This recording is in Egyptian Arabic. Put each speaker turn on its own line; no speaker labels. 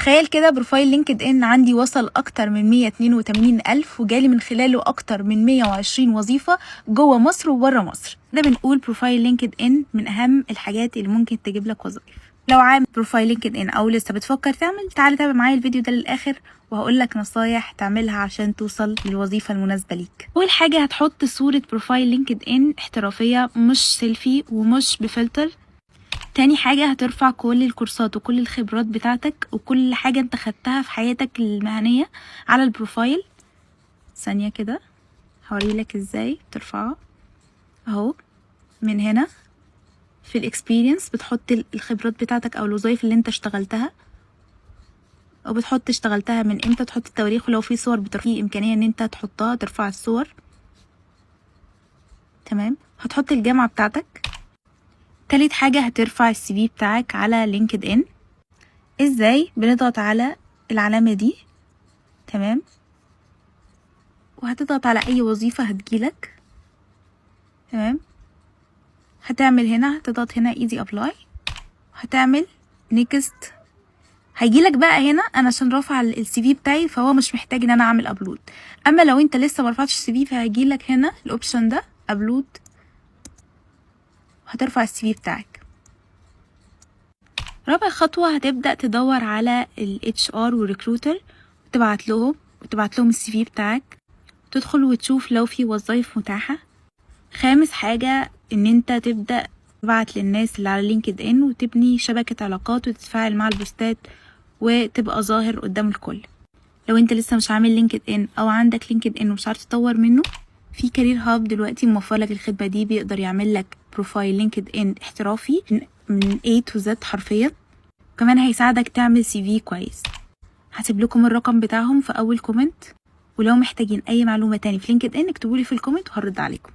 تخيل كده، profile LinkedIn عندي وصل اكتر من 182 الف، وجالي من خلاله اكتر من 120 وظيفة جوه مصر وبره مصر. ده بنقول profile LinkedIn من اهم الحاجات اللي ممكن تجيب لك وظائف. لو عامل profile LinkedIn او لسه بتفكر تعمل، تعالى تابع معايا الفيديو ده للاخر وهقول لك نصايح تعملها عشان توصل للوظيفة المناسبة ليك. اول حاجة، هتحط صورة profile LinkedIn احترافية، مش سيلفي ومش بفلتر. تاني حاجة، هترفع كل الكورسات وكل الخبرات بتاعتك وكل حاجة انت خدتها في حياتك المهنية على ال profile. ثانية كده، هوريلك ازاي ترفعها. اهو، من هنا في ال experience بتحط الخبرات بتاعتك او الوظايف اللي انت اشتغلتها، وبتحط اشتغلتها من امتى، تحط التواريخ، ولو في صور في امكانية ان انت تحطها، ترفع الصور. تمام، هتحط الجامعة بتاعتك. تالت حاجة، هترفع ال CV بتاعك على LinkedIn. ازاي؟ بنضغط على العلامة دي، تمام، وهتضغط على اي وظيفة هتجيلك. تمام، هتعمل هنا، هتضغط هنا easy apply، هتعمل next. هيجيلك بقى هنا. انا عشان رافعه ال CV بتاعي فهو مش محتاج ان انا اعمل upload، اما لو انت لسه ما رفعتش ال CV فهيجيلك هنا ال option ده upload، وهترفع ال CV بتاعك. رابع خطوة، هتبدأ تدور على ال HR وال recruiter وتبعت لهم ال CV بتاعك، تدخل وتشوف لو في وظايف متاحة. خامس حاجة، ان انت تبدأ تبعت للناس اللي على LinkedIn وتبني شبكة علاقات وتتفاعل مع البوستات وتبقى ظاهر قدام الكل. لو انت لسه مش عامل LinkedIn او عندك LinkedIn ومش عارف تطور منه، في Career Hub دلوقتي موفر لك الخدمة دي، بيقدر يعمل لك profile LinkedIn احترافي من A to Z حرفيا. كمان هيساعدك تعمل CV كويس. هسيب لكم الرقم بتاعهم في اول comment، ولو محتاجين اي معلومة تاني في LinkedIn اكتبولي في ال comment وهرد عليكم.